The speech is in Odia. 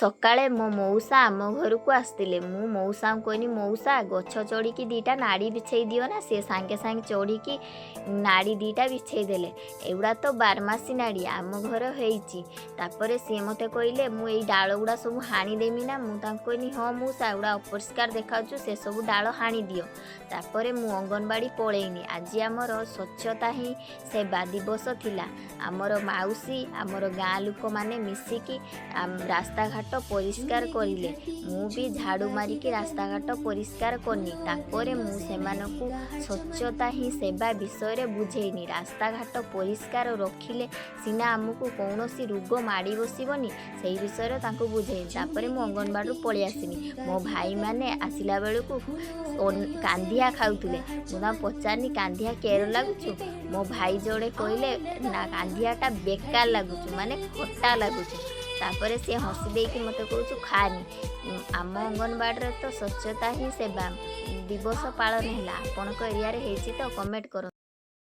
ସକାଳେ ମୋ ମଉସା ଆମ ଘରକୁ ଆସିଥିଲେ। ମୁଁ ମଉସାଙ୍କୁ କହିନି, "ମଉସା, ଗଛ ଚଢ଼ିକି ଦୁଇଟା ନାଡ଼ି ବିଛେଇ ଦିଅ ନା।" ସେ ସାଙ୍ଗେ ସାଙ୍ଗେ ଚଢ଼ିକି ନାଡ଼ି ଦୁଇଟା ବିଛେଇ ଦେଲେ। ଏଗୁଡ଼ା ତ ବାରମାସୀ ନାଡ଼ି, ଆମ ଘର ହେଇଛି। ତାପରେ ସିଏ ମୋତେ କହିଲେ, "ମୁଁ ଏଇ ଡାଳ ଗୁଡ଼ା ସବୁ ହାଣିଦେମି ନା?" ମୁଁ ତାଙ୍କୁ କହିନି, "ହଁ ମଉସା, ଏଗୁଡ଼ା ଅପରିଷ୍କାର ଦେଖାଯାଉଛି, ସେସବୁ ଡାଳ ହାଣିଦିଅ।" ତାପରେ ମୁଁ ଅଙ୍ଗନବାଡ଼ି ପଳେଇନି। ଆଜି ଆମର ସ୍ୱଚ୍ଛତା ହିଁ ସେବା ଦିବସ ଥିଲା। ଆମର ମାଉସୀ, ଆମର ଗାଁ ଲୋକମାନେ ମିଶିକି ରାସ୍ତାଘାଟ ପରିଷ୍କାର କରିଲେ। ମୁଁ ବି ଝାଡ଼ୁ ମାରିକି ରାସ୍ତାଘାଟ ପରିଷ୍କାର କନି। ତାପରେ ମୁଁ ସେମାନଙ୍କୁ ସ୍ୱଚ୍ଛତା ହିଁ ସେବା ବିଷୟରେ ବୁଝେଇନି। ରାସ୍ତାଘାଟ ପରିଷ୍କାର ରଖିଲେ ସିନା ଆମକୁ କୌଣସି ରୋଗ ମାଡ଼ି ବସିବନି, ସେଇ ବିଷୟରେ ତାଙ୍କୁ ବୁଝେଇନି। ତାପରେ ମୁଁ ଅଙ୍ଗନବାଡ଼ିରୁ ପଳେଇ ଆସିନି। ମୋ ଭାଇମାନେ ଆସିଲା ବେଳକୁ କାନ୍ଧିଆ ଖାଉଥିଲେ। ମୁଁ ତାଙ୍କୁ ପଚାରିନି, "କାନ୍ଧିଆ କେର ଲାଗୁଛୁ?" ମୋ ଭାଇ ଜଣେ କହିଲେ ନା, "କାନ୍ଧିଆଟା ବେକାର ଲାଗୁଛୁ, ମାନେ ଖଟା ଲାଗୁଛୁ।" ତାପରେ ସିଏ ହସି ଦେଇକି ମୋତେ କହୁଛୁ, "ଖାନି।" ଆମ ଅଙ୍ଗନବାଡ଼ିରେ ତ ସ୍ୱଚ୍ଛତା ହିଁ ସେବା ଦିବସ ପାଳନ ହେଲା। ଆପଣଙ୍କ ଏରିଆରେ ହେଇଛି ତ କମେଣ୍ଟ କରନ୍ତୁ।